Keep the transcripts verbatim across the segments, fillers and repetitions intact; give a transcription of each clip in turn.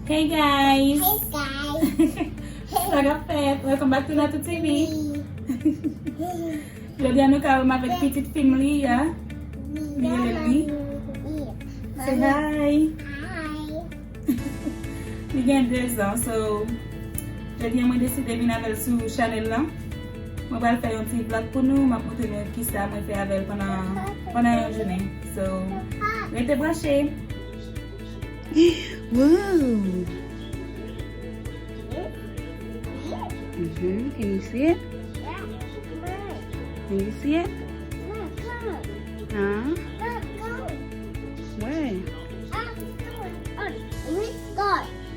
Hey guys! Hey guys! Sa k ap fèt? Welcome back to Natou T V. Jodi a nou ka wè m avèk pitit fi m Lia. Li rele Li. Say hi. Hi. Li gen de zan, so jodi a mwen deside vin avè l sou chanèl lan. Mwen pral fè yon ti vlog pou nou, m ap montre nou kisa mwen fè avè l pandan, pandan yon jounen. So, rete branche. Wow! Mm-hmm. Can you see it? Can you see it? Huh? Where?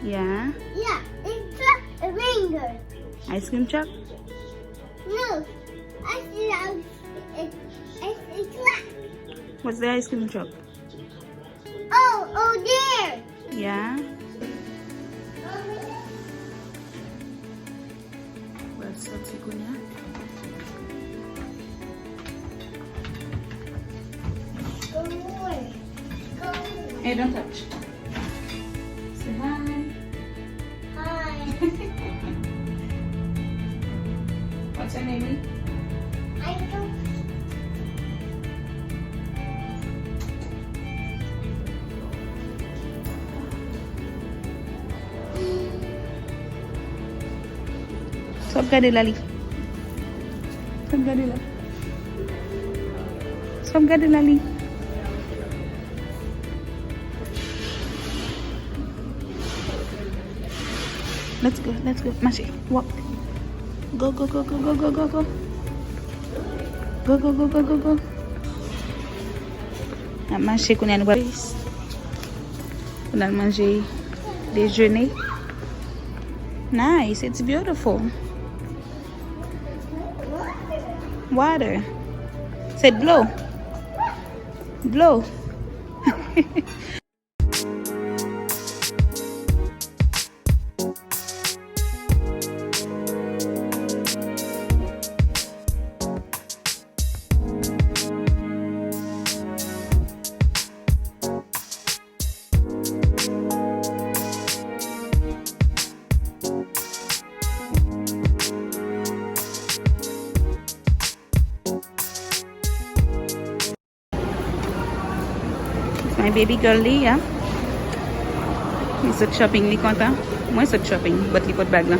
Yeah. Ice cream truck? No. Ice cream truck. What's the ice cream truck? Oh, oh, there. Yeah. Pral soti kounye a. Hey, don't touch. Say hi. Hi. What's your name? I don't. Sa w ap gade la, Li? Sa w ap gade la? Sa w ap gade la, Li? Let's go, let's go. Mache, walk. Go, go, go, go. Go, go, go, go, go, go. N ap mache kounye a, nou pral, pou n al manje dejene. Nice, it's beautiful. Water. Se dlo. Dlo. My baby girl Lia. Li sot shopping, li kontan. Mwen sot shopping, but li pot bag lan.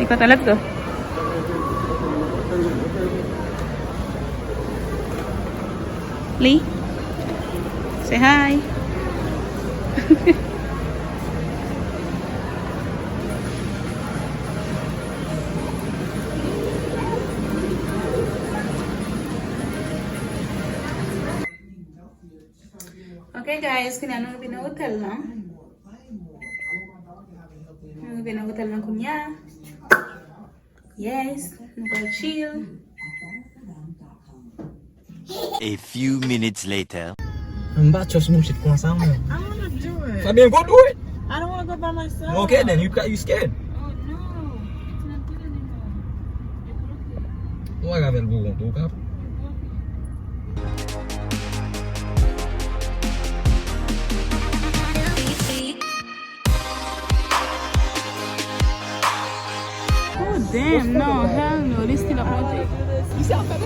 Li kontan, let's go. Li, say hi. Ok guys, kounye a nou rive nan otèl lan. Nou rive nan otèl lan kounye a. Yes, nou pral chill. A few minutes later. M pa trust bullshit konsa, mwen. I wanna do it. Fabien, go do it. I don't wanna go by myself. Okay, then you ca-, you scared. Oh no, it's not good anymore. It broke. Ou pa ka fè l pou kont ou, kap. Oh damn, no, hell no, li still ap monte.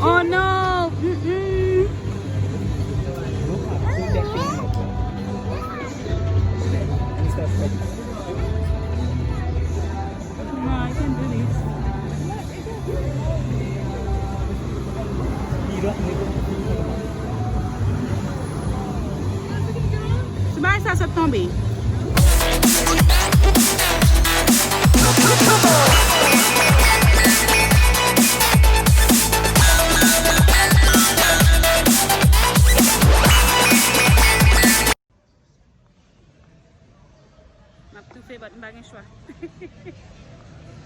Oh no, mm-mm. No, I can't do this. Sou bagay sa sot tonbe. M ap toufe, but m pa gen chwa.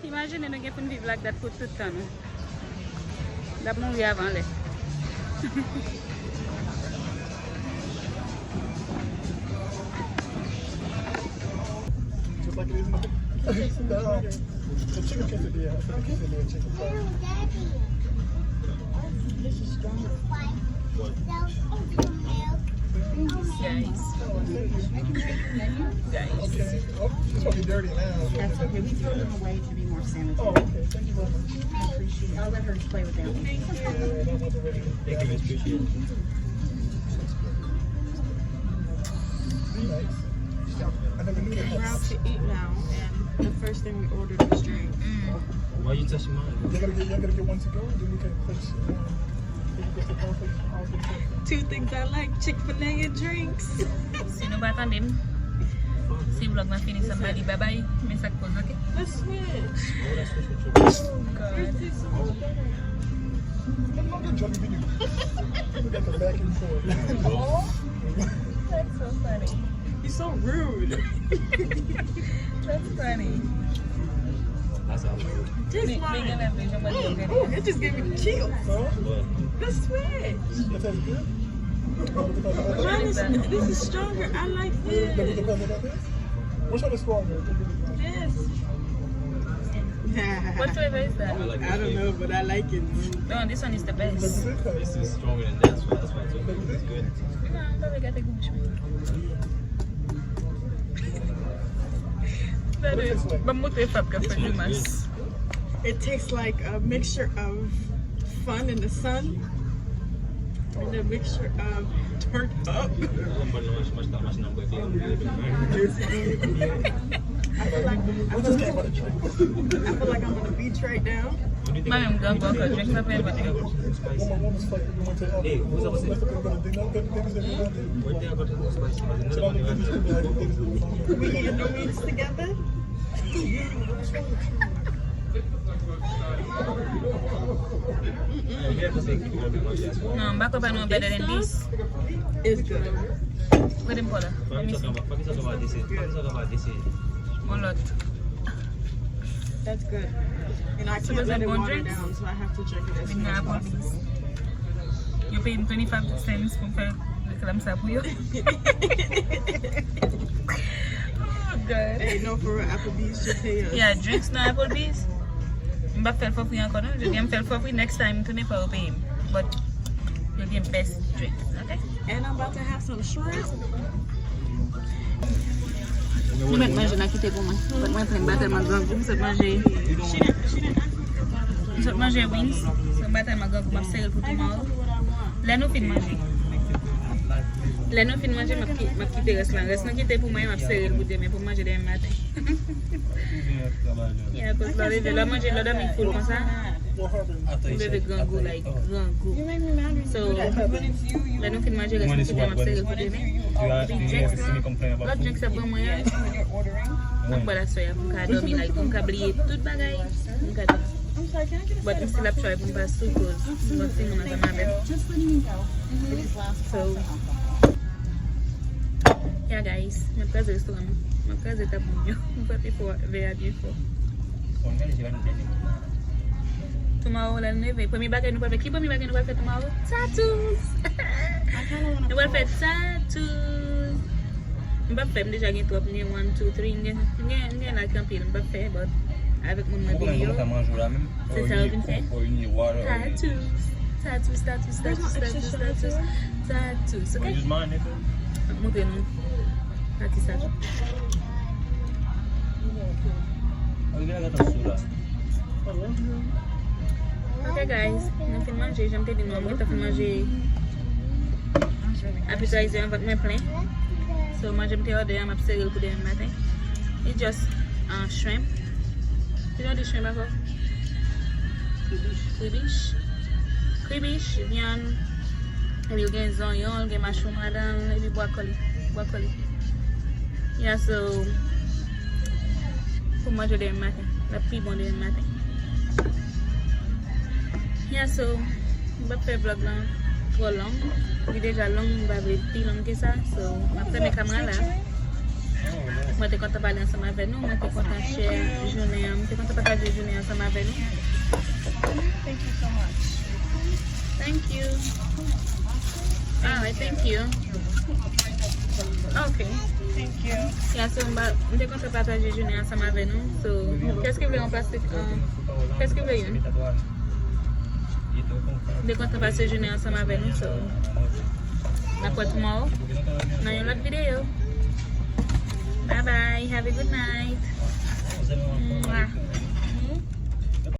Imajine nou gen pou n viv like that pou tout tan nou. N ap mouri avan lè. Guys. Guys. That's okay. We throw them away to be more sanitary. Oh, okay. Thank you very much. I appreciate it. I'll let her play with them. Thank you. Thank you, Miss. Appreciate it. Be nice. I never knew that. We're out to eat now, and the first thing we ordered was drinks. Why you touching mine? Y'all gotta get, y'all gotta get one to go, then we can place, um, we can get the one for the, um, Two things I like, Chick-fil-A and drinks. Si nou pa tande m, si vlog la fini san m pa di babay, men sa k koz, ok? Let's switch. Oh, God. Yours tastes so much better. Look at the back and forth. Oh, that's so funny. You're so rude. That's funny. That's how it is. This one. Ooh, it just gave me the chills. Huh? What? The switch. It tastes good? Mine is, this is stronger. I like this. Which one is stronger? This. What flavor is that? I don't know, but I like it. No, this one is the best. This is stronger than that one. That's why it's so good. It's good. No, I'm probably gonna take which one. Ban m montre Fab k ap fè grimas. It tastes like a mixture of fun in the sun and a mixture of turned up. I feel like, I feel like, I feel like I'm on the beach right now. Mwen menm, grangou ankò, drinks la pa enpòte. We eating the wings together? Non, m pa kwè pa nou better than this. It's good. Kote m pran la? Let me see. Yon lòt. That's good. And I can't let it water down, so I have to drink it as soon as possible. Yo peye m twenty-five cents pou m fè reklam sa pou yo. Oh, God. Hey, no, for real, Applebee's should pay us. Yeah, drinks nan Applebee's. M p ap fè l for free ankò, non. Jodi a m fè l for free, next time, tounen fò yo peye m. But, yo gen best drinks, ok? And I'm about to have some shrimp. Nou mèt manje, n a kite pou mwen. But mwen plen, m pa tèlman grangou, m sot manje. M sot manje wings. So, m pa tèlman grangou, m ap sere l pou tomorrow. Lè nou fin manje. Lè nou fin manje, m ap ki-, m ap kite rès la. Rès nou kite pou mwen, m ap sere l pou demen, pou m manje demen maten. Yeah, cause lè w leve, lè w manje, lè w dòmi full konsa, ou leve grangou, like, grangou. So, lè nou fin manje, rès nou kite, m ap sere l pou demen. Epi drinks lan, lòt drinks ap ban mwen an, m ap bwè l aswè a, pou m ka dòmi, like, pou m ka bliye tout bagay, pou m ka dòmi. But m still ap try pou m pa sou, cause m ap fin moun ansanm avè m. So, yeah, guys, m ap kraze restoran m. M ap kraze tab moun yo. M frape fò, vè a byen fò. Tomorrow, lè n leve, premye bagay nou pral fè, ki premye bagay nou pral fè tomorrow? Tattoos! Nou pral fè tattoos! M p ap fè, m deja gen twòp, m gen one, two, three, m gen, m gen, m gen like anpil, m p ap fè, but avèk moun mwen vini yo, se sa yo vin fè. Tattoos, tattoos, tattoos, tattoos, tattoos, tattoos, ok? M ap montre nou pati sa tou. Ok, guys, nou fin manje, jan m te di nou an, m gentan fin manje appetizer an, vant mwen plen. So, manje m te òdè an, m ap sere l pou demen maten. It's just, uh, shrimp. Ki jan w di shrimp ankò? Kribish. Kribish, vyann. Epi l gen zonyon, l gen machwoum ladan l, epi bwakoli. Bwakoli. Yeah, so, pou manje demen maten. L ap pi bon demen maten. Yeah, so, m p ap fè vlog lan twò long. Li deja long, m pa vle pi long ke sa. So, m ap fèmen kamera la. Mwen te kontan pale ansanm avè nou. Mwen te kontan share jounen an. Mwen te kontan pataje jounen an ansanm avè nou. Thank you so much. Thank you. Alright, thank you. Ok. Thank you. Yeah, so, m pa, m te kontan pataje jounen an ansanm avè nou. So, qu'est-ce que vous voulez en plastique? Um, qu'est-ce que vous voulez? M te kontan pase jounen an ansanm avè nou, so. N ap wè tomorrow nan yon lòt videyo. Bye bye, have a good night.